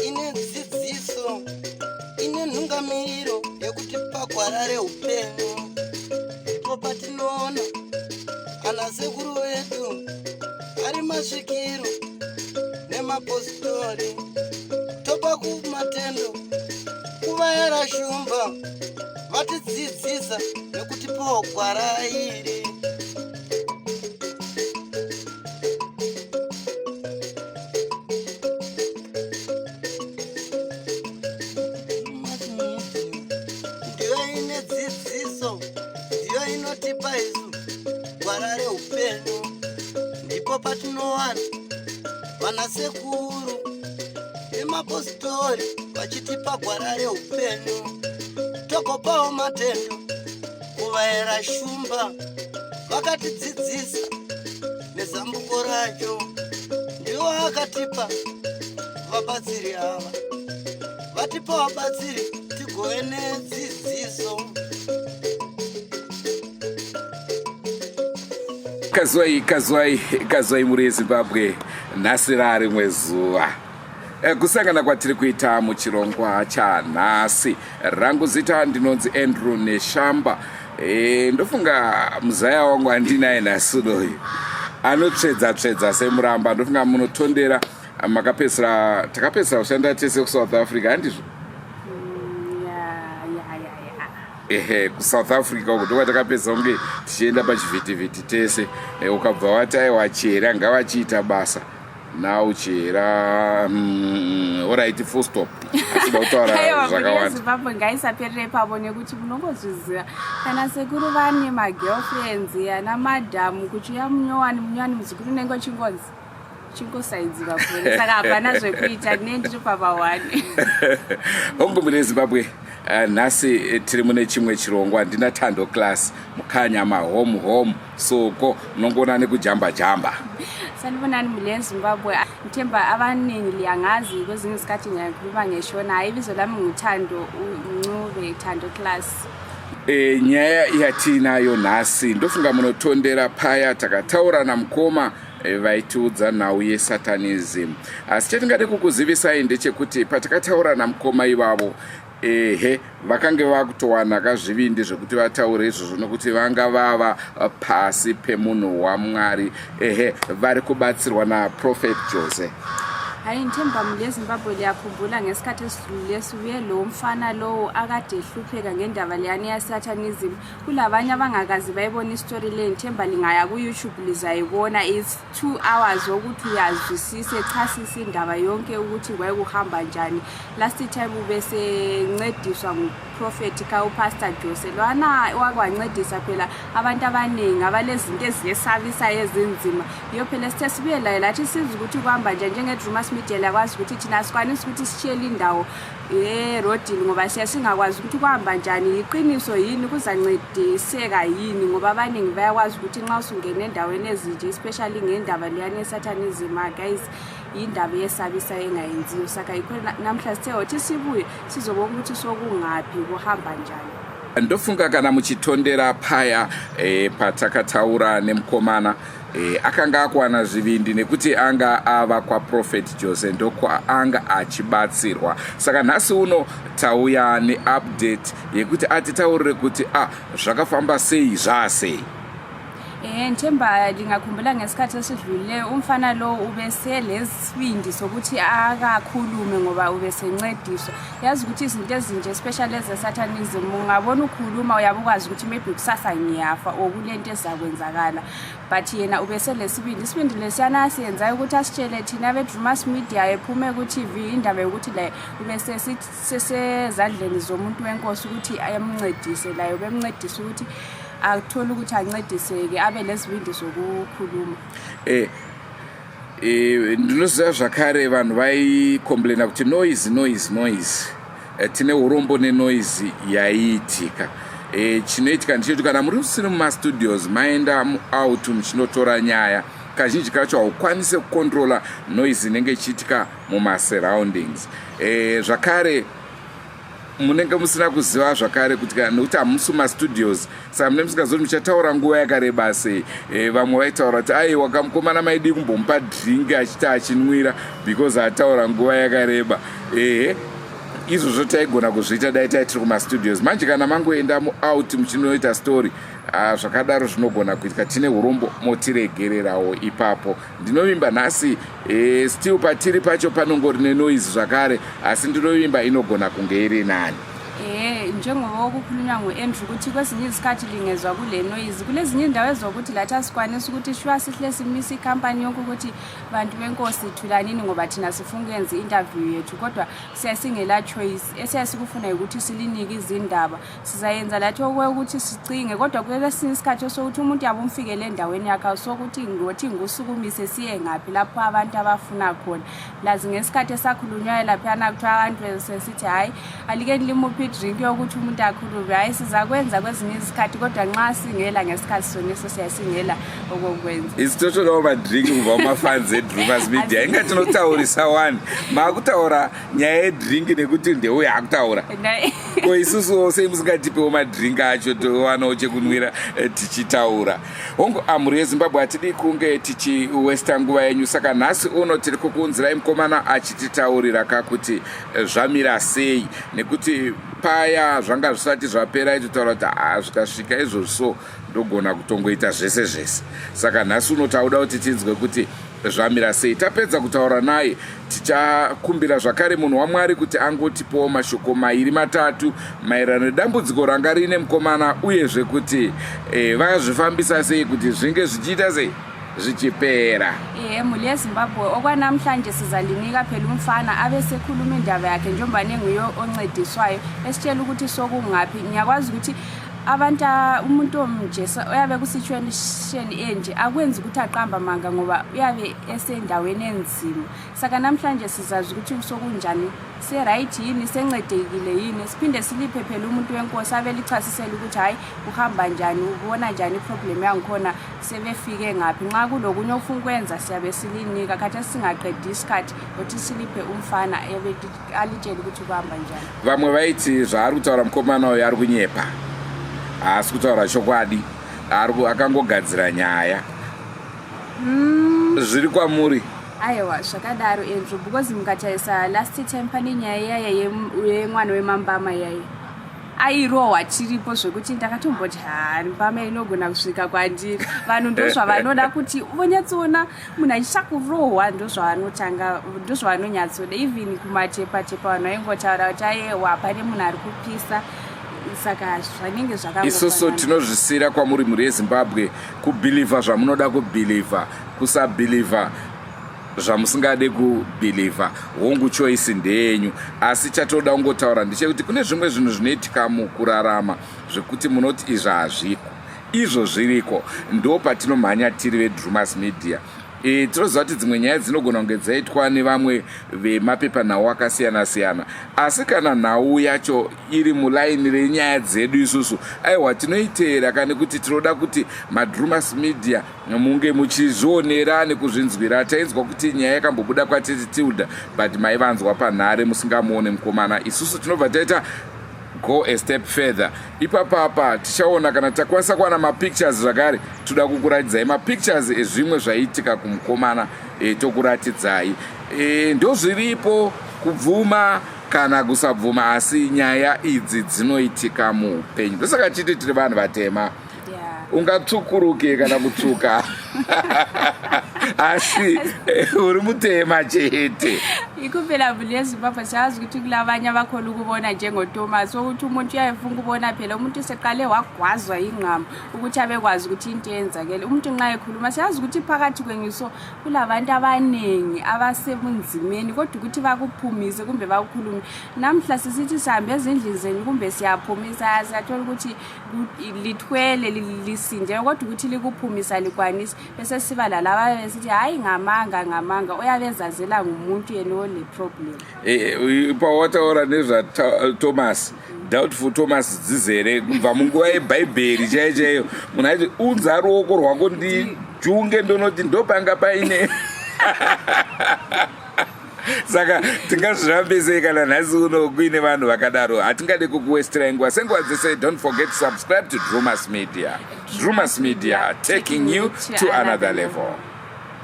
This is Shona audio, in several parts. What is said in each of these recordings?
Ine dzidziso, ine nhungamiriro yekuti pagwara reupenyu ndipo patinoona ana sekuru vedu ari masvikiro nemapositori, topa kumatendo kuvayara shumba vatidzidzisa nekutipawo gwara iri. Ndiyo ine dzidziso, ndiyo inotipa isu gwara reupenyu, ndipo patinowana vanasekuru nemapositori vachitipa gwara reupenyu, togopawo matendo kuvaera shumba vakatidzidzisa nezambuko racho, ndiwo akatipa vabatsiri ava, vatipa vabatsiri tigove nedzidziso. Kazwai, kazwai, kazwai mhuri yeZimbabwe, nhasi rarimwe zuva. Kusangana kwatiri kuita muchirongwa chanhasi, rangu zita ndinonzi Andrew Neshamba. Ndofunga muzaya wangu andinaye nhasi unoyu anotsvedza tsvedza semuramba. Ndofunga munotondera makapedzisira, takapedzisira kushanda tese kuSouth Africa, handizvo? Ehe, kuSouth Africa uko ndokwatakapedza kunge tichienda pachivhitivhiti tese. Ukabva wati aiwa, Chera ngavachiita basa now Chera. Alright, full stop, asida kutaura zvakawanda. Zimbabwe ngaisaperere ipapo, nekuti munongozviziva kana sekuru vane magirlfriends ana madhamu, kuchiuya munyowani munyowani, muzukuru unenge uchingonzi chingosaidzirwa kure, saka hapana zvekuita, ndine ndiri papa1. Hongu, mune Zimbabwe, nhasi tiri mune chimwe chirongwa. Ndina Tando Class Mukanya mahome home soko munongoona nekujamba jamba. Sanibonani mhuri yeZimbabwe. Ngithemba abaningi liyangazi, kwezinye izikhathi ngiyakhuluma ngeShona. Hayi, ibizo lami nguThando Ncube, Thando Class. Nyaya yatinayo nhasi, ndofunga munotondera paya takataura namukoma vaitiudza nhau yesatanism, asi chatingade kukuzivisai ndechekuti patakataura namukoma ivavo, ehe, vakange vakutowana kazvivindi zvekuti vataure izvozvo, nokuti vanga vava pasi pemunhu waMwari. Ehe, vari kubatsirwa naProphet Jose. Hayi, ngithemba mhuri yeZimbabwe liyakhumbula ngesikhathi esidlulile sibuye lo mfana lowo akade ehlupheka ngendaba leyani yasatanism. Kulabanye abangakazi bayibona isitori le, ngithemba lingaya ku-YouTube lizayibona. It's 2 hours wokuthi uyazwisise, chasise indaba yonke ukuthi kwayekuhamba njani. Last time ubesencediswa nguprofethi ka-uPastor Jose lwana, wakwancedisa phela abantu abaningi abalezinto eziyesabisayo ezinzima. Yiyo phela sithe sibuye layo lathi sizwe ukuthi kuhamba njani. Njenge-Drumas Media liyakwazi ukuthi thina asikwanisi ukuthi sitshiyele indawo erodini, ngoba siya singakwazi ukuthi kuhamba njani, yiqiniso yini, kuzancediseka yini, ngoba abaningi bayakwazi ukuthi nxa usungena endaweni ezinje, especially ngendaba leyani yesatanism, ah, guys, yindaba eyesabisayo engayenziyo. Saka yikho namhla sithe othi sibuye sizobona ukuthi sokungaphi, kuhamba njani. Ndofunga kana muchitondera paya patakataura nemukomana, akanga akuwana zvivindi nekuti anga ava kwaProphet Jose, ndokwaanga achibatsirwa. Saka nhasi uno tauya neupdate yekuti atitaurire kuti a zvakafamba sei, zvaasei. Ngithemba lingakhumbula ngesikhathi esidlule umfana lo ubeselesibindi sokuthi akakhulume ngoba ubesencediswa. Yazi ukuthi izinto ezinje, especially eze-satanism, ungabona ukhuluma uyabe ukwazi ukuthi maybe kusasa ngiyafa or kulento ezakwenzakala, but yena ubeselesibindi. Isibindi lesiyana asiyenzayo ukuthi asitshele thina be-Drumas Media, ephume ku-TV indaba yokuthi la ubesesezandleni zomuntu wenkosi ukuthi ayamncedise, laye ubemncedisa ukuthi athole ukuthi ancediseke, abe lezibindi zokukhuluma. Ndinoziva zvakare vanhu vaicomplaina kuti noise, noise, noise. Tine urombo nenoise yaiitika. Chinoitika ndechekuti kana muri musiri mumastudios, maenda out muchinotora nyaya, kazhinji kacho haukwanisi kucontrola noise inenge ichiitika mumasurroundings. Zvakare. Munenge musina kuziva zvakare kuti nekuti hamusi mumastudios, saka mune musingazivi kuti muchataura nguva yakareba sei. Vamwe vaitaura kuti aiwa, kamukomana maidii kumbomupa drink achiti achinwira because ataura nguva yakareba. Ehe, izvozvo taigona kuzviita dai tai tiri kumastudios. Manje kana mangoenda muout muchinoita story, zvakadaro zvinogona kuitika. Tine urombo, motiregererawo ipapo. Ndinovimba nhasi still patiri pacho panongori nenoise zvakare, asi ndinovimba inogona kunge iri nani. Njengoba okukhulunywa ngu-Andrew ukuthi kwezinye izikhathi lingezwa kule noise, kulezinye indawo ezokuthi lathi asikwanisi ukuthi shuwa sihle simise ikhampani yonke ukuthi bantu benkosi thulanini, ngoba thina sifuna ukuyenza i-interview yethu, kodwa siyasingela choice. Esiyasikufuna ukuthi silinike izindaba, sizayenza lathi okwekuthi sicinge, kodwa kwesinye isikhathi osokuthi umuntu yabe umfikele endaweni yakhe, awusokuthi ngothi ngusukumise siye ngaphi lapho abantu abafuna khona. Lazi ngesikhathi esakhulunywayo laphiyana kuthiwa abantu sesithi hhayi, alikeni limuphi idrink yokuthi umuntu akhulume. Hhayi, sizakwenza kwezinye izikhathi, kodwa nxa singela ngesikhathi soneso siyasingela okokwenza. Isu totodawo madrink kubva mumafans eDrumas Media. Inga tinotaurisa wani, maakutaura nyaya yedrink nekuti ndeuyo akutaura. Ko isusuwo sei musingatipewo madrink acho towanawo chekunwira tichitaura? Hongu, amhuri yeZimbabwe, hatidi kunge tichiwesta nguva yenyu, saka nhasi uno tiri kukuunzirai mukomana achititaurira kakuti zvamira sei, nekuti paya zvanga zvisati zvapera itotaura kuti ha, zvikasvika izvozvi so ndogona kutongoita zvese zvese. Saka nhasi uno tauda kuti tinzwe kuti zvamira sei. Tapedza kutaura naye, tichakumbira zvakare munhu waMwari kuti angotipowo mashoko mairi matatu maererano nedambudziko ranga riine mukomana, uyezve kuti vazvifambisa sei kuti zvinge zvichiita sei zvichipera. Mhuri yeZimbabwe, okwanamhlanje sizalinika phela umfana abe sekhuluma indaba yakhe, njengoba nenguye oncediswayo, esitshela ukuthi sokungaphi. Ngiyakwazi ukuthi abantu, umuntu omnje oyabe kusituation enje akwenzi ukuthi aqamba manga, ngoba uyabe esendaweni enzima. Saka namhlanje sizazi ukuthi sokunjani, se-right yini, sencedekile yini. Siphinde siliphe phela umuntu wenkosi abe lichasisele ukuthi hhayi, kuhamba njani, ubona njani iproblem yangikhona, sebefike ngaphi. Nxa kulokunye ofuna ukwenza siyabe silinika. Khathesi singaqedi isikhathi ukuthi siliphe umfana alitshele ukuthi kuhamba njani. Vamwe vaiti zvaari kutaura mukomana uyu ari kunyepa, haasi kutaura chokwadi, akangogadzira nyaya. Zviri kwamuri. Aiwa, zvakadaro, Andrew, because mukatarisa last time pane nyaya iyaya yemwana wemambama iyaya airohwa tiripo, zvekuti ndakatomboti ha, mbama inogona kusvika kwandiri. Vanhu ndozvavanoda kuti vonyatsoona munhu achiita kurohwa, ndozvavanotanga, ndozvavanonyatsoda. Even kumatepatepa vanhu vaingotaura kuti ayewa, pane munhu ari kupisa, saka zvanenge Isusu zvakangofanana. Tinozvisiyira kwamuri, mhuri yeZimbabwe, kubhilivha zvamunoda kubhilivha, kusabhilivha zvamusingade kubhilivha. Hongu, choice ndeyenyu, asi chatoda kungotaura ndechekuti kune zvimwe zvinhu zvinoitika mukurarama zvekuti munoti izvi hazviko, izvo zviriko. Ndo patinomhanya tiri veDrumas Media. Tinoziva kuti dzimwe nyaya dzinogona kunge dzaitwa nevamwe vemapepanhau akasiyana siyana, asi kana nhau yacho iri mulaini renyaya dzedu isusu, aiwa, tinoiteera kane kuti tinoda kuti maDrumas Media munge muchizvionera nekuzvinzwira. Tainzwa kuti nyaya yakambobuda kwatete Tilda, but maivanzwa panhare musingamuone mukomana. Isusu tinobva taita go a step further ipapapa. Tichaona kana takwanisa kuwana mapictures zvakare, toda kukuratidzai mapictures ezvimwe zvaiitika kumukomana. Tokuratidzai. Ndozviripo, kubvuma kana kusabvuma, asi nyaya idzi dzinoitika muupenyu. Ndosaka chiti tiri vanhu vatema. Ungatsvukuruke kana kutsvuka, asi uri mutema chete. Yikho phela, mhuri yeZimbabwe, siyazi ukuthi kulabanye abakhona ukubona njengoThomas, ukuthi umuntu uyayefuna ukubona phela umuntu seqale wagwazwa ingqamu ukuthi abekwazi ukuthi into eyenzakele umuntu nxa ekhuluma. Siyazi ukuthi phakathi kwenyu so kulabantu abaningi abasebunzimeni, kodwa ukuthi bakuphumise kumbe bakukhulume, namhla sisithi sihambe ezindlini zenu kumbe siyaphumisa, siyathola ukuthi lithwele lisinde, kodwa ukuthi likuphumisa likwanisi. Bese siba lalaba besithi hhayi, ngamanga, ngamanga, oyabe ezazela ngumuntu yena ole problem. Pawataura nezvaThomas, Doubtful Thomas dzizere kubva munguva yebhaibheri chaiyo chaiyo. Munhu aiti unza ruoko rwako ndijunge, ndonoti ndopanga paine. Saka tingazvirambe sei kana nhasi uno kuine vanhu vakadaro? Hatingade kukuwestirai nguva. Senguva dzese, don't forget to subscribe to Drumas Media. Drumas Media, taking you to another level.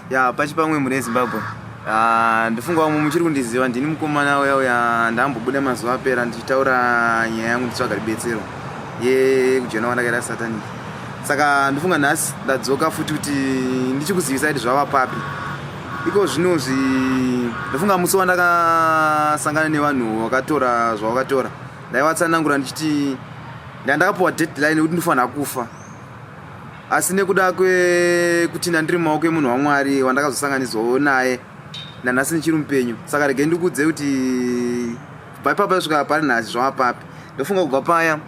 Ya, pachi pamwe mhuri yeZimbabwe. Ah, ndifunga vamwe muchiri kundiziva, ndini mukomana uya uya ndambobuda mazuva apera ndichitaura nyaya yangu nditsvaga ribetsero yekujena wandakaita satanic. Saka ndifunga nhasi ndadzoka futi kuti ndichikuzivisai kuti zvava papi iko zvinozvi. Ndofunga musi wandakasangana nevanhu vakatora zvavakatora, ndaivatsanangura ndichiti ndandakapiwa deadline yekuti ndifanira kufa, asi nekuda kwekuti ndandiri mumaoko emunhu waMwari wandakazosanganidzwawo naye, nanhasi ndichiri mupenyu. Saka regai ndikudze kuti kubva ipapa kusvika pari nhasi zvava papi. Ndofunga kubva paya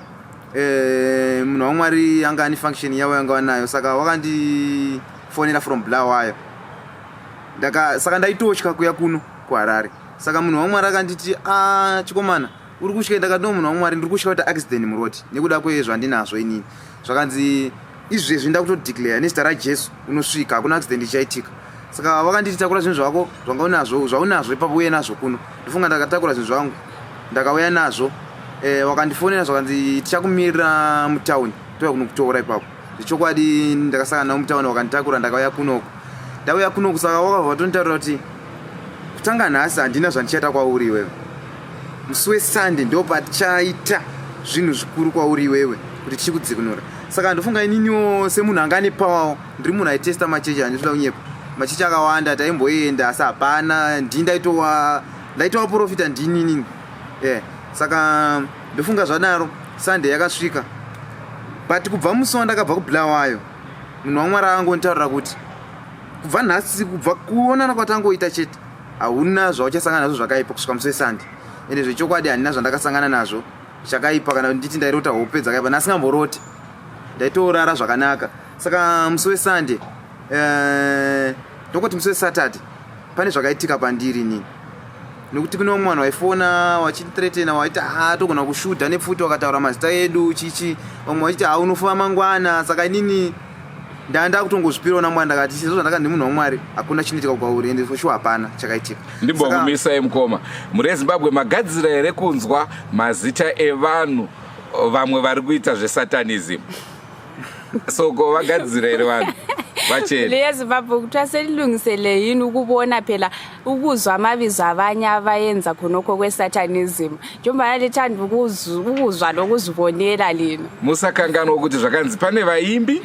munhu waMwari anga ane function yavo yanga vanayo, saka wakandifonera from Bulawayo. Saka ndaitotya kuya kuno kuHarare. Saka munhu waMwari akanditi, "A, chikomana, uri kutya?" Ndakati, "No, munhu waMwari, ndiri kutya kuita accident muroad nekuda kwezvandinazvo inini." Zvakanzi, "Izvezvi ndakutodeclare nezita raJesu, unosvika, hakuna accident ichaitika." Saka vakanditi, "Takura zvinhu zvako zvanga unazvo, zvaunazvo ipapo, uye nazvo kuno." Ndofunga ndakatakura zvinhu zvangu, ndakauya nazvo. Wakandifonera, zvakanzi, "Tichakumirira mutauni, touya kunokutora ipapo." Zvechokwadi ndakasangana navo mutauni, wakanditakura, ndakauya kunoku. Ndauya kunoku, saka wakabva watonditaurira kuti, "Kutanga nhasi handina zvandichaita kwauri iwewe. Musi weSunday ndo patichaita zvinhu zvikuru kwauri iwewe kuti tichikudzikinura." Saka ndofunga ininiwo semunhu anga ane powerwo, ndiri munhu aitesta machechi, handinoda kunyepa, machechi akawanda taimboenda, asi hapana. Ndini ndaitova profita, ndini inini. Saka ndofunga zvadaro Sunday yakasvika, but kubva musi wandakabva kuBulawayo, munhu waMwari akangonditaurira kuti kubva nhasi, kubva kuonana kwatangoita chete, hauna zvauchasangana nazvo zvakaipa kusvika musi weSunday. Ende zvechokwadi handina zvandakasangana nazvo chakaipa, kana nditi ndairota hope dzakaipa, ndasingamboroti, ndaitorara zvakanaka. Saka musi weSunday, ndokuti musi weSaturday, pane zvakaitika pandiri inini, nekuti kune vamwe vanhu vaifona vachitretena, vaiti, "Ha, togona kushudha nepfuti," vakataura mazita edu chichi, vamwe vachiti, "Ha, unofa mangwana." Saka inini ndanda kutongozvipirawo naMwari, ndakati sezvo zvandaka ndi munhu waMwari, hakuna chinoitika kwauri. Ende for sure hapana chakaitika. Ndimbokumisai mukoma. Mhuri yeZimbabwe, magadzira here kunzwa mazita evanhu vamwe vari kuita zvesatanism? Soko vagadzira here vanhu vachena? LeZimbabwe, kuthiwa selilungisele yini ukubona phela, ukuzwa amabizo abanye abayenza khonokho kwe-satanism, njengoba lithanda ukuzwa lokuzibonela lina? Musakanganwa kuti zvakanzi pane vaimbi.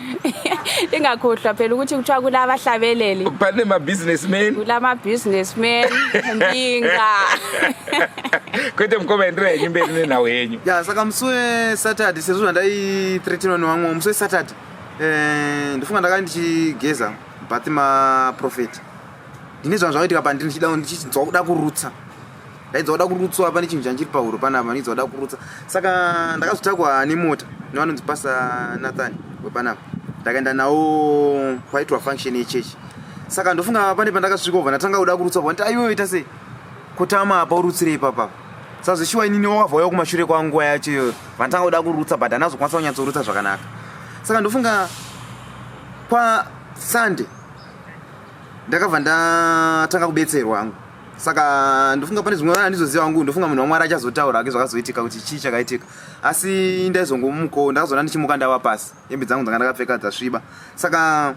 Lingakhohlwa phela ukuthi kuthiwa kulabahlabeleli, pane mabusinessman, kulama-businessman, mbinga. Kwete mukoma, enderai henyu mberi nenhau yenyu. Ya, saka musi weSaturday, sezvo zvandaithreatenwa nevamwe, musi weSaturday ndofunga ndakanga ndichigeza bath maprofeti, ndine zvanhu zvakaitika pandiri, ndichida, ndichinzwa kuda kurutsa. Ndainzwa kuda kurutswa, pane chinhu chanchiri pahuro panapa, ndinzwa kuda kurutsa. Saka ndakazotakwa nemota nevanonzi Pastor Nathan wepanapa, ndakaenda nawo kwaitwa function yechechi. Saka ndofunga pane pandakasvika, ubva ndatanga kuda kurutsa, bva nditi, "Aiwe, ita sei, kotama apa, urutsirei ipapa." Saka zvishuwa inini wakabva uya kumashure kwangu nguva yacho iyoyo, vanditanga kuda kurutsa, but handazokwanisa kunyatsorutsa zvakanaka. Saka ndofunga kwaSunday ndakabva ndatanga kubetserwa hangu. Saka ndofunga pane zvimwe handizoziva hangu, ndofunga munhu waMwari achazotaura hake zvakazoitika, kuti chii chakaitika, asi ndaizongomukawo, ndakazoona ndichimuka ndava pasi, hembe dzangu dzanga ndakapfeka dzasviba. Saka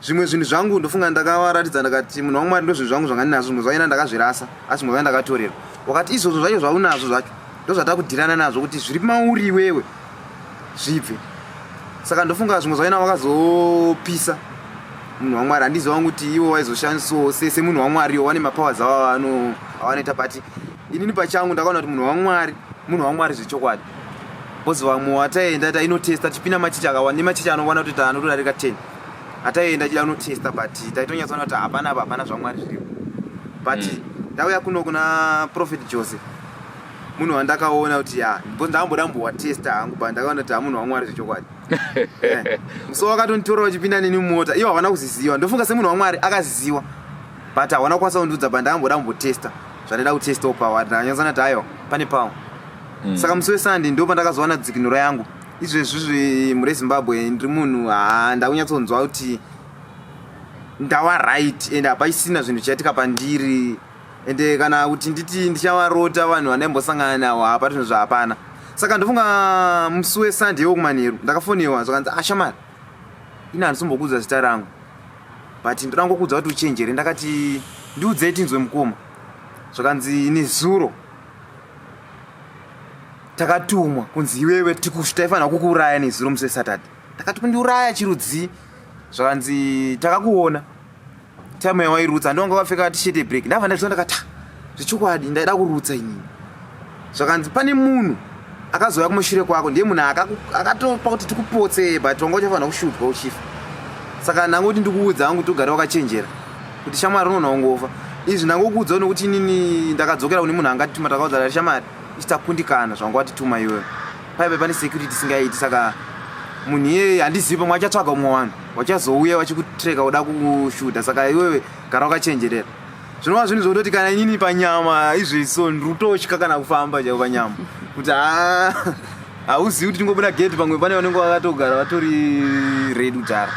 zvimwe zvinhu zvangu ndofunga ndakavaratidza, ndakati, "Munhu waMwari, ndo zvinhu zvangu zvanga ndinazvo, zvimwe zvaina ndakazvirasa, asi zvimwe zvaina ndakatorerwa." Wakati, "Izvozvo zvacho zvaunazvo zvacho ndo zvatakudhirana nazvo kuti zviri mauri iwewe zvibve." Saka ndofunga zvimwe zvaina wakazopisa munhu waMwari. Handiziva wangu kuti ivo vaizoshandisawo semunhu waMwari, ivo vane mapowers avo avanoita, but inini pachangu ndakaona kuti munhu waMwari, munhu waMwari zvechokwadi, because vamwe wataienda tainotesta tichipinda machechi akawanda, nemachechi anowana kuti anotodarika 10 ataienda chida kunotesta, but taitonyatsoona kuti hapana apa, hapana zvaMwari zviripo. But ndauya kuno kuna Prophet Jose, munhu wandakaona kuti ya, because ndakamboda mbowatesta hangu, but ndakaona kuti hamunhu waMwari zvechokwadi. Musi wakatonditora uchipinda neni mumota, ivo havana kuziziva. Ndofunga semunhu waMwari akaziziwa, but havana kukwanisa kundiudza, but ndakamboda kumbotesta zvandaida kutestawo pawa, ndakanyatsoona kuti aiwa, pane pawa. Saka musi weSunday ndo pandakazowana dzikinuro yangu. Izvezvizvi mhuri yeZimbabwe, ndiri munhu, ha, ndakunyatsonzwa kuti ndawa right and hapachisina zvinhu chichaitika pandiri. Ende kana kuti nditi ndichavarota vanhu vandaimbosangana navo, hapa zvinhu zvahapana. Saka ndofunga musi weSunday wekumanheru ndakafonewa, zvakanzi, "Ashamari, ini handisombokuudza zita rangu, but ndoda ngokuudza kuti uchenjere." Ndakati, "Ndiudzei tinzwe, mukoma." Zvakanzi, "Nezuro takatumwa kunzi iwewe taifanira kukuuraya nezuro musi weSaturday." Ndakati, "Kundiuraya chirudzii?" Zvakanzi, "Takakuona time yawairutsa, ndonga wakapfeka t-shirt yeblack." Ndabva ndazviona, ndakati, "Ah, zvechokwadi ndaida kurutsa inini." Zvakanzi, "Pane munhu akazouya kumashure kwako, ndiye munhu akatopa kuti tikupotse, but wanga uchafanira kushutwa uchifa. Saka ndangoti ndikuudza hangu kuti ugare wakachenjera, kuti shamwari unoona ungofa. Izvi ndangokuudzawo nekuti inini ndakadzokera kune munhu angatituma, takaudza tati, 'Shamwari, ichi takundikana zvanga watituma iwewe. Paive pane security isingaiti, saka munhu iyeye handizivi, pamwe achatsvaga umwe wanhu wachazouya vachikutreka kuda kushuta. Saka iwewe gara wakachenjerera.'" Zvinova zvinhu zvokutoti kana inini panyama izviso ndirutotya kana kufamba chaivo panyama, kuti ha, hauzivi kuti tingobuda gate, pamwe pane vanenge vakatogara vatori ready kudhara.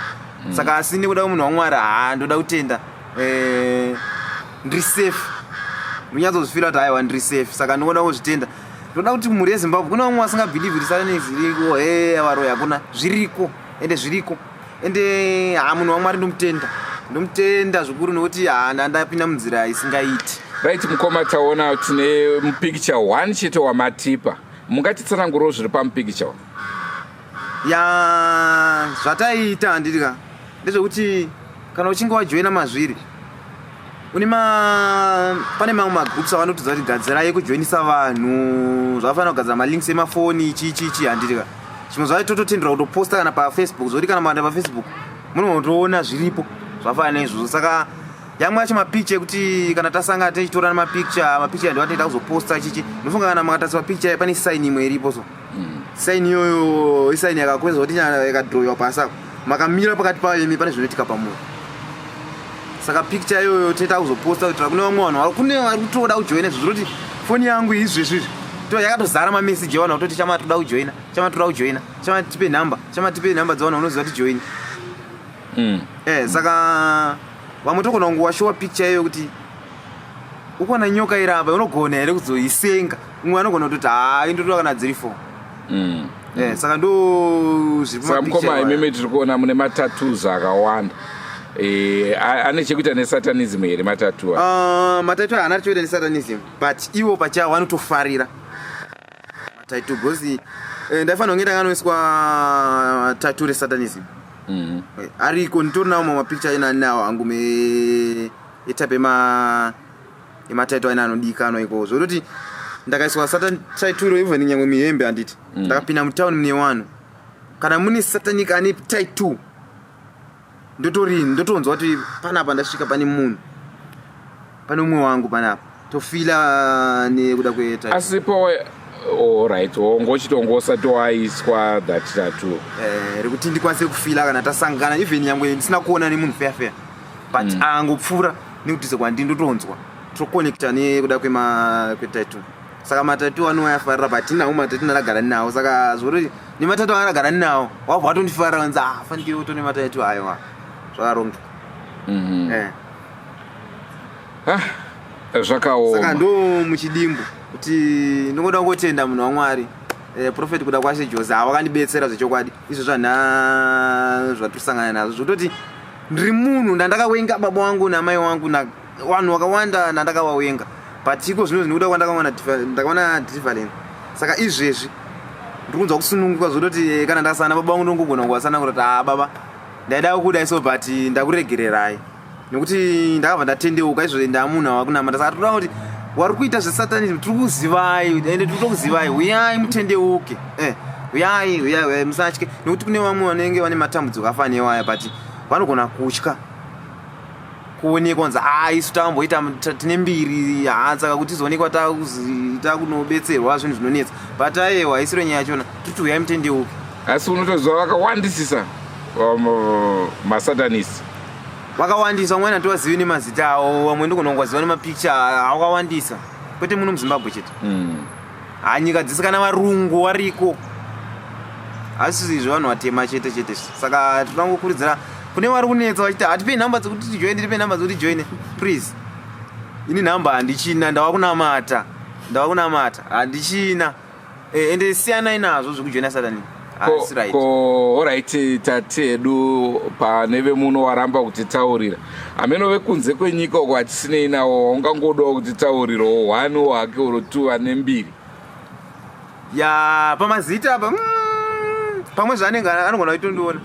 Saka asi nekuda kwemunhu waMwari, ha, ndoda kutenda, ndiri safe. Ndinyatsozvifira kuti aiwa, ndiri safe. Saka ndinoda kuzvitenda. Ndoda kuti mhuri yeZimbabwe, kuna vamwe vasingabhilivhi kuti satanism iriko, he, varoyi hakuna, zviriko, ende zviriko. Ende ha, munhu waMwari ndomutenda, ndomutenda zvikuru, nekuti ha, ndandapinda munzira isingaiti. Right, mukoma, taona tine mupikicha one chete wamatipa. Mungatitsanangurawo zviri pamupikicha? Ya, zvataiita, handiti ka, ndezvekuti kana uchinge wajoina mazviri, une ma pane mamwe magroups avanotudza kuti gadzirai kujoinisa vanhu, zvakafanira kugadzira malinks emafoni, chi chi chi, handiti ka. Zvimwe zvacho tototenderwa kutoposta kana paFacebook, zvokuti kana maenda paFacebook munotoona zviripo zvakafanana neizvozvo. Saka yamwe yacho mapicha ekuti kana tasangana tichitora nemapicha, mapicha ndo atinoita kuzoposta chichi. Ndofunga kana makatarisa mapicha, pane sign imwe iripo, so sign iyoyo isign yakakweza kuti yakadhirowiwa pasi apo, makamira pakati payo imi, pane zvinoitika pamunhu. Saka picture iyoyo toita kuzoposta kuitira kune vamwe vanhu kune vari kutoda kujoina izvo, zvinoti foni yangu izvezvi izvi to yakatozara mameseji evanhu vakutoti, "Chama, toda kujoina, chama, toda kujoina, chama, tipe nhamba, chama, tipe nhamba dzevanhu vanoziva tijoini." Saka vamwe togona kungowashowa picture iyoyo kuti ukuona nyoka iri apa, unogona here kuzoisenga? Umwe anogona kutoti, "Haa, indotoda kana dziri four." Saka ndo zviri Saka mukoma, imimi tiri kuona mune matattoos akawanda. Ane chekuita nesatanism here matattoo? Uh, matattoo haana chekuita nesatanism, but ivo pachavo vanotofarira matattoo, because ndaifanira kunge ndakanoiswa tattoo resatanism. Ariko, nditori nawo mamwe mapicture aina nawo hangu etype ematattoo aina anodikanwa ikoko, zvototi ndakaiswa satan tattoo, even nyangwe mihembe, handiti? Ndakapinda mutauni mune vanhu, kana mune satanic ane tattoo, ndotori ndotonzwa kuti panapa ndasvika pane munhu, pane umwe wangu panapa, tofila nekuda kwetattoo. Asipo, alright, wongochitongo usati waiswa that tattoo. Rekuti ndikwanise kufila kana tasangana, even nyangwe ndisina kuona nemunhu fair fair, but angopfuura nekudhuze kwandiri, ndotonzwa tokonekta nekuda kwetattoo. Saka matattoo anoyafarira, but tinawo matattoo ndakagara nawo. Saka zvoti nematattoo andakagara nawo, wabva watondifarira, wanzi, "Ah, fandiwe utone matattoo." Aiwa, zvakarongeka. Ah, zvakaoma. Saka ndo muchidimbu kuti ndingoda kungotenda munhu waMwari, Prophet Kuda Kwashe Jose, wakandibetsera zvechokwadi. Izvo zvanha zvatirusangana nazvo, zvototi ndiri munhu ndandakawenga baba wangu namai wangu na vanhu vakawanda ndandakavawenga, but iko zvino zvinokuda kwandakaona ndakaona deliverance. Saka izvezvi ndiri kunzwa kusununguka, zvototi kana ndakasangana baba vangu, ndongogona kuvasanangura kuti, "Haa baba, ndaida kudai so, but ndakuregererai nekuti ndakabva ndatendeuka. Izvo ndamunhu ava kunamata." Saka toda kuti wari kuita zvesatanism, tiri kuzivai, ende tiri kutokuzivai. Uyai mutendeuke, uyai, uyai, uyai, musatye, nekuti kune vamwe vanenge vane matambudziko afanana newaya, but vanogona kutya kuonekwa kunzi, "A, isu tamboita, tine mbiri, ha, saka kuti tizoonekwa takunobetserwa zvinhu zvinonetsa." But aiwa, isiro nyaya yachona, toti uyai mutendeuke. Asi unotoziva vakawandisisa masatanist? Vakawandisa, vamweni hativazivi nemazita avo, vamwe ndogona kungoziva nemapicha. Akawandisa, kwete muno muZimbabwe chete. Ha, nyika dzese, kana varungu variko, asi zvevanhu vatema chete chete. Saka tinongokurudzira kune vari kunetsa vachiti, "Hatipei nhamba dzekuti tijoine, tipei nhamba dzekuti tijoine," please. Ini nhamba handichina, ndava kunamata. Ndava kunamata, handichina. Eh, ende siyanai nazvo zvekujoina satani. Ko, Right. ko alright tati hedu pane vemuno waramba kutitaurira hameno vekunze kwenyika uko hatisinei nawo waungangodawo kutitaurirawo one wake uro two vane mbiri Ya, pamazita apa. Pamwe zvaanenge anogona kutondiona.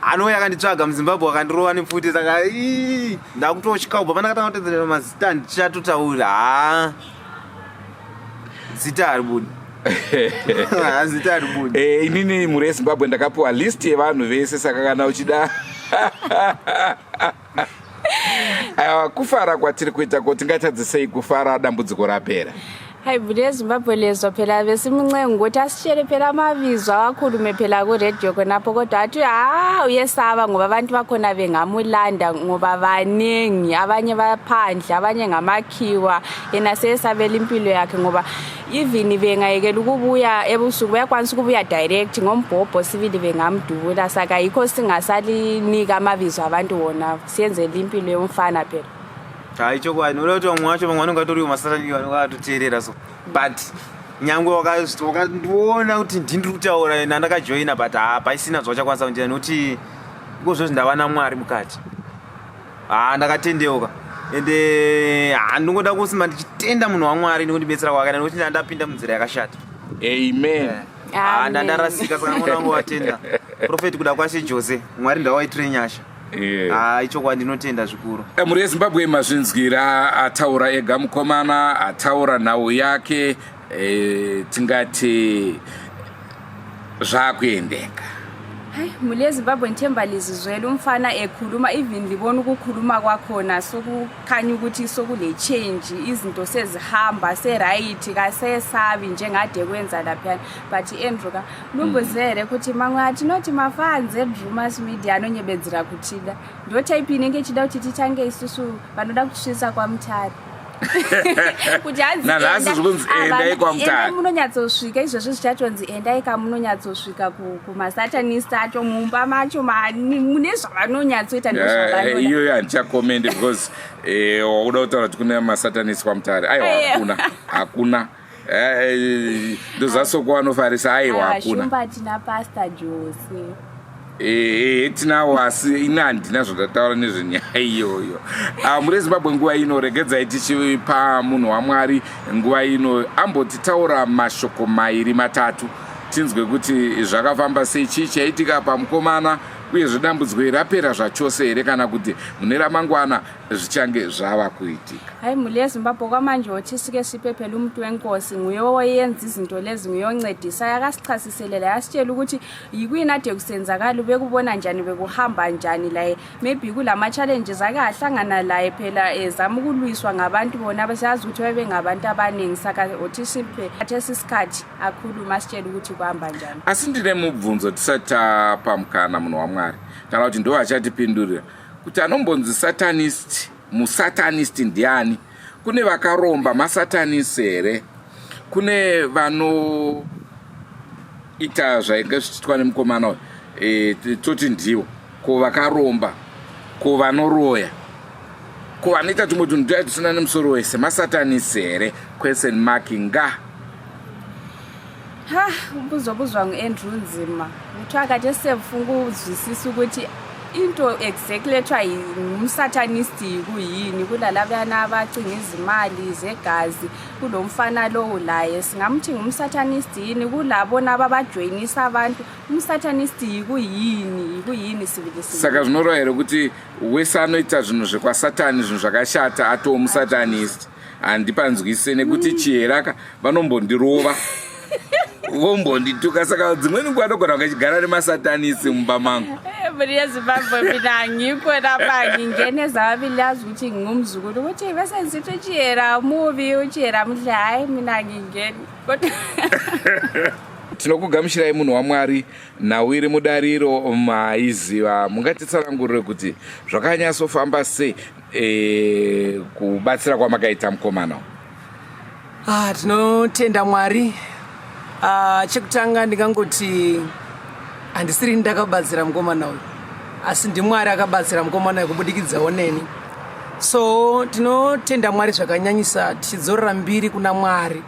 Anouya akanditsvaga muZimbabwe akandirova nepfuti saka ii, ndakutotya kubva pandakatanga kutedzera mazita handichatotauri. Haa. Zita haribudi. Zita haribudi. Eh, inini mhuri yeZimbabwe ndakapiwa list yevanhu vese saka kana uchida aiwa kufara kwatiri kuita ko tingatadze sei kufara dambudziko rapera. Hayi mhuri yeZimbabwe lezwa phela besimncenga ukuthi asitshele phela amabizo awakhulume phela kuredio khonapho kodwa athi ha uyesaba ngoba abantu bakhona bengamulanda ngoba baningi abanye baphandle abanye ngamakhiwa yena seyesabela impilo yakhe ngoba even bengayekela ukubuya ebusuku bayakwanisa ukubuya direct ngombhobho sibili bengamdubula saka yikho singasalinika amabizo abantu wona siyenzela impilo yomfana phela. Hayi chokwadi, unoda kuti vamwe vacho vamwe vanonga vatoriwo masatani vanonga vatoteerera so but nyangwe wakandiona kuti ndini kutaura nandakajoina but haa paisina zvavachakwanisa kundiita nekuti ikozvozvi ndava naMwari mukati. Haa ndakatendeuka ende haa ndingoda kusimba ndichitenda munhu waMwari nekundibetsera kwake nekuti ndandapinda munzira yakashata. Amen. Haa ndandarasika saka ngoda wangu watenda Prophet kuda kwashe Jose Mwari ndawaitire nyasha. Haa ichokwadi ndinotenda zvikuru. Mhuri yeZimbabwe mazvinzwira ataura ega mukomana ataura nhau yake tingati zvakuendeka. Hayi mhuri yeZimbabwe ngithemba lizizwela umfana ekhuluma even libona ukukhuluma kwakhona sokukhanya ukuthi sokule change izinto sezihamba se-right kasesabi njengade kwenza laphiyana but Andrew ka unomboziva here kuti mamwe atinoti mafans eDrumas Media anonyebedzera kutida ndo type inenge ichida kuti titange isusu vanoda kutisvitsa kwaMutare kuti hanzi Nanhasi zvikunzi endai kwaMutare. Endai munonyatsosvika izvozvo zvichatonzi endai kamunonyatsosvika kumasatanist acho mumba macho mune zvavanonyatsoita ndozvavanoda. Iyoyo handichakomendi because wakuda kutaura kuti kune masatanist kwaMutare. Aiwa hakuna, hakuna. Ndozasoko vanofarisa aiwa hakuna. Shumba tina Pastor Jose. Tinawo asi ini handina zvandataura nezvenyaya iyoyo. Mhuri yeZimbabwe nguva ino regedzai tichipa munhu waMwari nguva ino ambotitaura mashoko mairi matatu tinzwe kuti zvakafamba sei, chii chaitika pamukomana uyezve dambudziko iri rapera zvachose here kana kuti mune ramangwana zvichange zvava kuitika. Hayi mhuri yeZimbabwe kwamanje wothi sike siphe phela umuntu wenkosi nguye oyenza izinto lezi nguye oncedisa yakasichasiselela yasitshela ukuthi yikuyini ade kusenzakala ubekubona njani bekuhamba njani laye maybe kulama-challenges ake ahlangana laye phela ezama ukulwiswa ngabantu bona siyazi ukuthi babengabantu abaningi saka othi siphe athesi isikhathi akhulume asitshele ukuthi kuhamba njani. Asi ndine mubvunzo tisati tapa mukana munhu waMwari kana kuti ndo achatipindurira kuti anombonzi satanist musatanist ndiani? Kune vakaromba masatanist here? Kune vanoita zvainge zvichiitwa nemukomana uyu toti ndiwo ko vakaromba ko vanoroya ko vanoita tumwe tunhu tuya tusina nemusoro wese masatanist here? Question mark nga. Ha umbuzo obuzwa ngu-Andrew nzima kuthiwa kade sefunga ukuzwisisa ukuthi into exactly ethiwa ngumsatanist kuyini kulalabana abacinga izimali zegazi kulo mfana lowu laye singamthi ngumsatanist yini kulabona ababajoyinisa abantu umsatanist yikuyini yikuyini sibili sibili. Saka zvinoreva here kuti wese anoita zvinhu zvekwasatani zvinhu zvakashata atoo musatanist? Handipanzwise nekuti chieraka vanombondirova vombondituka saka dzimweni nguva ndogona kachigara nemasatanisi mumba mangu. Mhuri yeZimbabwe mina angikho lapha ngingene zababili yazi ukuthi ngingumzukulu ukuthi bese ngisithi uchiyera mubi uchiyera muhle hayi mina ngingeni kodwa Tinokugamuchirai munhu waMwari nhau iri mudariro maiziva mungatitsanangurire kuti zvakanyatsofamba sei kubatsira kwamakaita mukomana? Tinotenda Mwari. Chekutanga ndingangoti handisiri ndakabatsira mukomana uyu asi ndiMwari akabatsira mukomana uyu kubudikidzawo neni. So tinotenda Mwari zvakanyanyisa, tichidzorera mbiri kuna Mwari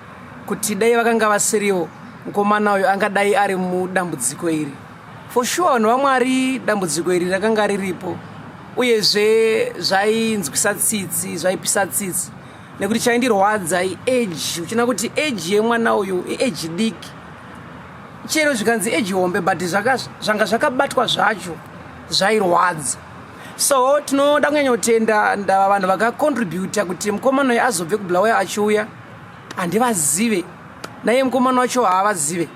kuti dai vakanga vasiriwo, mukomana uyu angadai ari mudambudziko iri for sure. Vanhu vaMwari, dambudziko iri rakanga riripo, uyezve zvainzwisa tsitsi, zvaipisa tsitsi, nekuti chaindirwadza iage. Uchina kuti age yemwana uyu iage diki, chero zvikanzi age hombe, but zvanga zvakabatwa zvacho zvairwadza. So tinoda kunyanya kutenda ndava vanhu vakacontributa kuti mukomana uyu azobve kuBulawayo achiuya. Handivazive, naiye mukomana wacho haavazive.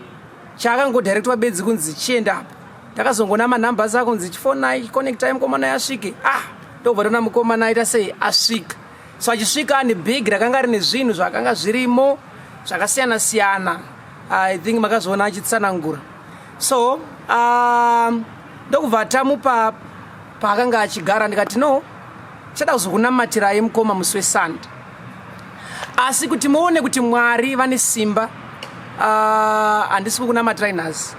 Chaakangodirectwa bedzi kunzi chienda apa. Takazongona manumbers akunzi chifonai, chiconnectai, mukomana yasvike. Ah, ndobva tona mukomana aita sei, asvika. So achisvika ane bhegi rakanga rine zvinhu zvakanga zvirimo zvakasiyana siyana. I think makazoona achitsanangura. So ndokubva tamupa paakanga achigara. Ndikati, "No, chada kuzokunamatirai mukoma musi weSunday." Asi kuti muone kuti Mwari vane simba, handisi kukunamatirai nhasi.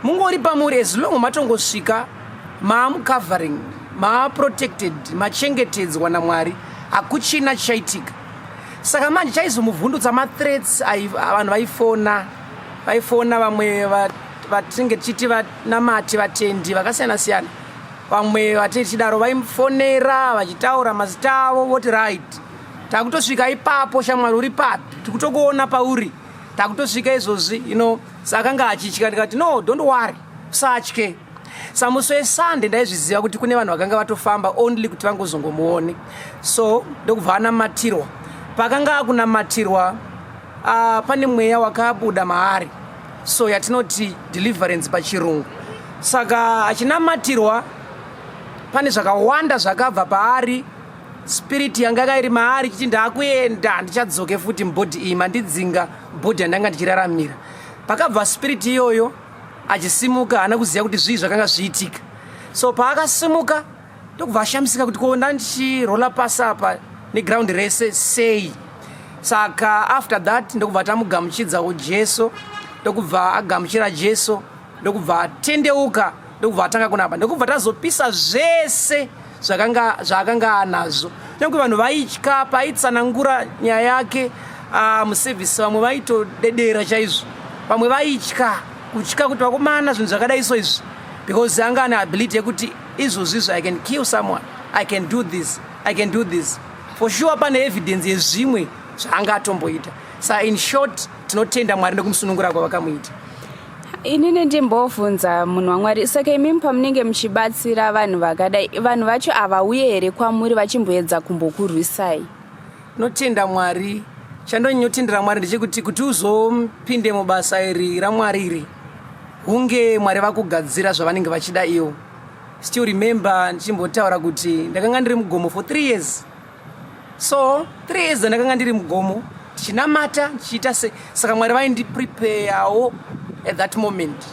Mungori pamuri, as long matongosvika, maamucovering, maaprotected, machengetedzwa naMwari, hakuchina chichaitika. Saka manje chaizomuvhundutsa mathreats, vanhu vaifona, vaifona vamwe vatinenge tichiti vanamati, vatendi vakasiyana siyana. Vamwe vatinge tichidaro vaimufonera vachitaura mazita avo, voti, "Right, takutosvika ipapo. Shamwari, uri papi? Tikutokuona pauri, takutosvika izvozvi." Saka anga achitya. Ndikati, "No, don't worry, usatye." Samusi weSunday ndaizviziva kuti kune vanhu vakanga vatofamba only kuti vangozongomuone. So ndokubva anamatirwa. Pakanga akunamatirwa, pane mweya wakabuda maari, so yatinoti deliverance pachirungu. Saka achinamatirwa, pane zvakawanda zvakabva paari. Spirit yanga iri maari chiti, "Ndaakuenda, ndichadzoke futi mubody iyi, mandidzinga body yandanga ndichiraramira." Pakabva spirit iyoyo, achisimuka haana kuziva kuti zvii zvakanga zviitika. So paakasimuka, ndokubva ashamisika kuti, "Ko, ndandichirola pasi apa neground rese sei?" Saka after that ndokubva tamugamuchidzawo Jesu, ndokubva agamuchira Jesu, ndokubva atendeuka, ndokubva atanga kunapa, ndokubva tazopisa zvese zvaakanga anazvo. Nyange vanhu vaitya paitsanangura nyaya yake musevhisi, vamwe vaitodedera chaizvo, vamwe vaitya, kutya kuti, "Vakomana, zvinhu zvakadai so izvi," because anga ane ability yekuti, "Izvozvizvo I can kill someone, I can do this, I can do this." For sure pane evidence yezvimwe zvaanga atomboita. Sa in short, tinotenda Mwari nekumusunungura kwavakamuita. Inini ndimbobvunza, munhu waMwari, saka imimi pamunenge muchibatsira vanhu vakadai, vanhu vacho havauye here kwamuri vachimboedza kumbokurwisai? Tinotenda Mwari. Chandonyanyotendera Mwari ndechekuti kuti uzopinde mubasa iri raMwari iri, hunge Mwari vakugadzira zvavanenge vachida ivo. Still remember ndichimbotaura kuti ndakanga ndiri mugomo for 3 years. So 3 years ndakanga ndiri mugomo tichinamata, ndichiita se. Saka Mwari vaindipreparewo at that moment.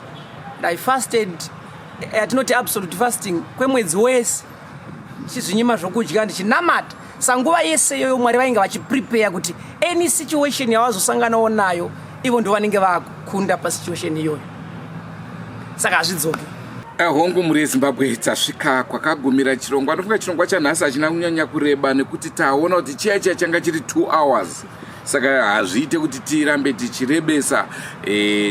I fasted, yatinoti absolute fasting, kwemwedzi wese, ndichizvinyima zvokudya, ndichinamata. Sanguva yese iyoyo Mwari vainge vachiprepare kuti any situation yavazosanganawo nayo, ivo ndo vanenge vakunda pasituation iyoyo. Saka hazvidzoki. Hongu, mhuri yeZimbabwe, tasvika kwakagumira chirongwa. Ndofunga chirongwa chanhasi hachina kunyanya kureba, nekuti taona kuti chiya chiya changa chiri 2 hours, saka hazviite kuti tirambe tichirebesa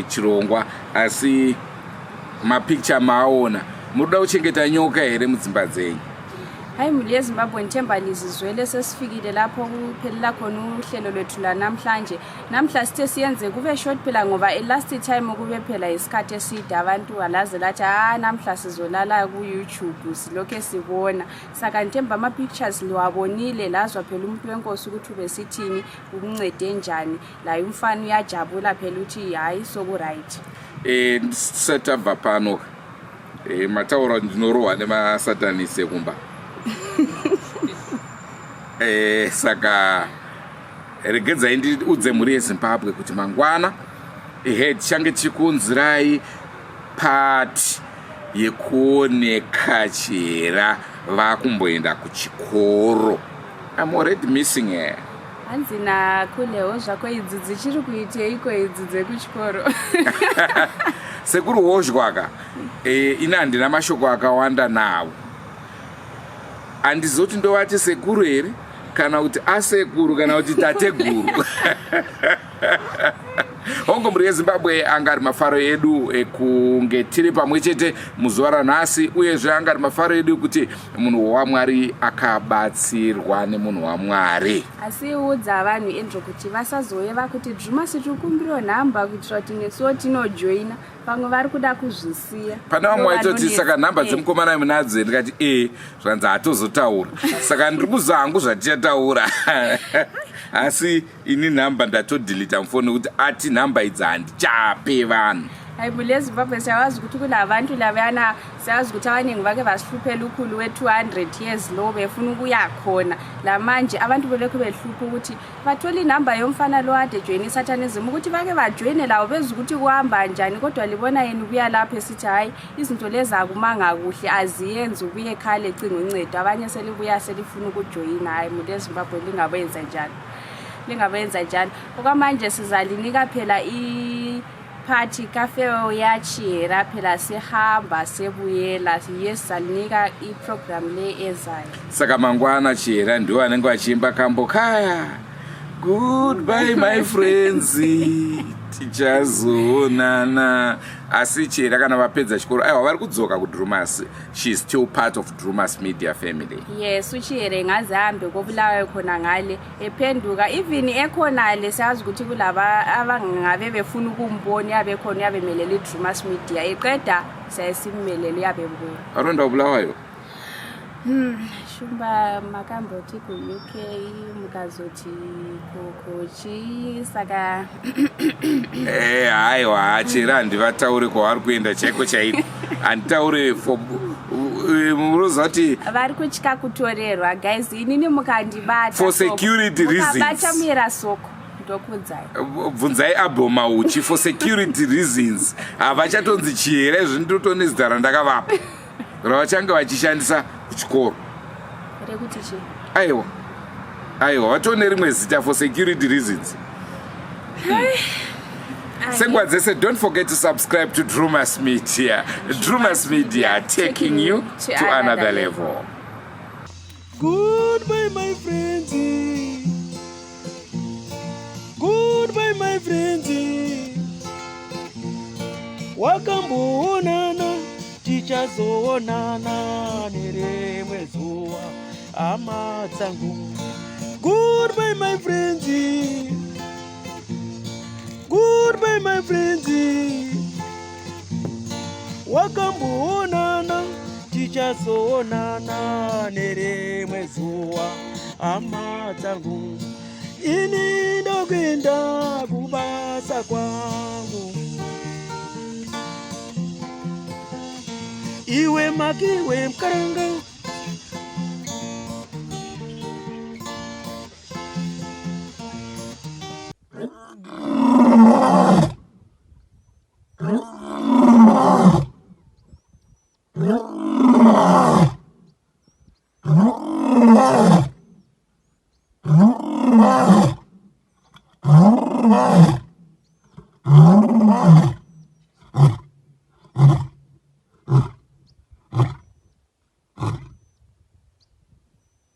chirongwa. Asi mapicture maaona, muri kuda kuchengeta nyoka here mudzimba dzenyu? Hayi, mhuri yeZimbabwe, ngithemba lizizwele. Sesifikile lapho kuphelela khona uhlelo lwethu lanamhlanje. Namhla sithe siyenze kube short phela, ngoba last time kube phela isikhathi eside, abantu alaze lathi, "Ah, namhla sizolala ku-YouTube silokhe sibona." Saka ngithemba ama-pictures liwabonile, lazwa phela umuntu wenkosi ukuthi ubesithini, ukuncede njani. Laye umfana uyajabula phela ukuthi hayi, sokuright. Tisati tabva pano, mataura ndinorohwa nemasatanisi ekumba. Saka regedzai ndiudze mhuri yeZimbabwe kuti mangwana ehe tichange tichikunzirai part yekuoneka Chihera vakumboenda kuchikoro. I'm already missing her. Hanzi nakulewo zvako, idzi dzichiri kuiteiko idzi dzekuchikoro? Sekuru Hozhwaka, ine handina mashoko akawanda navo. Handizivi kuti ndovati sekuru here kana kuti asekuru kana kuti tateguru. Hongo mhuri yeZimbabwe, anga ari mafaro edu ekunge tiri pamwe chete muzuva ranhasi, uyezve anga ari mafaro edu kuti munhu waMwari akabatsirwa nemunhu waMwari. Asi udza vanhu Andrew kuti vasazouye vakuti Drewmas tikumbiro nhamba kuitira kuti nesuwo tinojoina, vamwe vari kuda kuzvisiya. Pane vamwe vaitoti saka nhamba dzemukomana munadzo, ndikati e zvanzi hatozotaura, saka ndiri kuziva hangu zvatichataura, asi ini nhamba ndatodhilita mufoni nekuti ati nhamba idzi handichape vanhu. Hayi, mhuri yeZimbabwe, siyawazi ukuthi kulabantu labayana, siyazi ukuthi abaningi bake basihluphela ukhulu we-200 years lo befuna ukuya khona. Lamanje abantu belokhu behlupha ukuthi bathole inamba yomfana lo ade joyine isatanism, ukuthi bake bajoyine lawo bezwe ukuthi kuhamba njani, kodwa libona yena ubuya lapho esithi hhayi, izinto lezi akumanga kuhle, aziyenzi, ubuye ekhaya lecinga uncedo. Abanye selibuya selifuna ukujoyina. Hhayi, mhuri yeZimbabwe, lingabenza njalo, lingabenza njalo. Okwamanje sizalinika phela i-part kafeo yaChihera phela, sihamba sebuyela, yes, salinika iprogram le ezayo. Saka mangwana Chihera ndiwo anenge vachiimba kambo kaya, "Goodbye my friends, tichazoonana." Asi Chihera kana vapedza chikoro, aiwa, vari kudzoka kuDrumas. She is still part of Drumas Media family. Yes, uChihere ngaze ahambe koBulawayo khona ngale, ephenduka even ekhonale, siyazi ukuthi kulaba abangabe befuna ukumbona, uyabe khona, uyabemelela iDrumas Media, eqeda siyaye simmelele, uyabebona. Aronda Bulawayo. Shumba, makamboti kuUK, mukazoti kukochi, saka Haiwa, Chihera handivatauri kwavari kuenda chaiko chaiko, handitauri for munoziva kuti vari kutya kutorerwa. Guys, inini mukandibata For security reasons. Mukabata muyera soko, ndokudzai. Bvunzai Abel Mauchi. For security reasons havachatonzi Chihera izvi, ndotone zita randakavapa ravachange vachishandisa kuchikoro. Rekuti chii? Aiwa, aiwa, vatone rimwe zita for security reasons. Senguva dzese, don't forget to subscribe to Drumas Media. Drumas Media, taking you to another level. Goodbye, my friends. Goodbye, my friends. Wakamboonana, tichazoonana nerimwe zuva, hama dzangu. Goodbye, my friends. Goodbye, my friends. Wakamboonana, tichazoonana nerimwe zuva, hama dzangu. Ini ndokuenda kubasa kwangu, iwe makiwe mukaranga.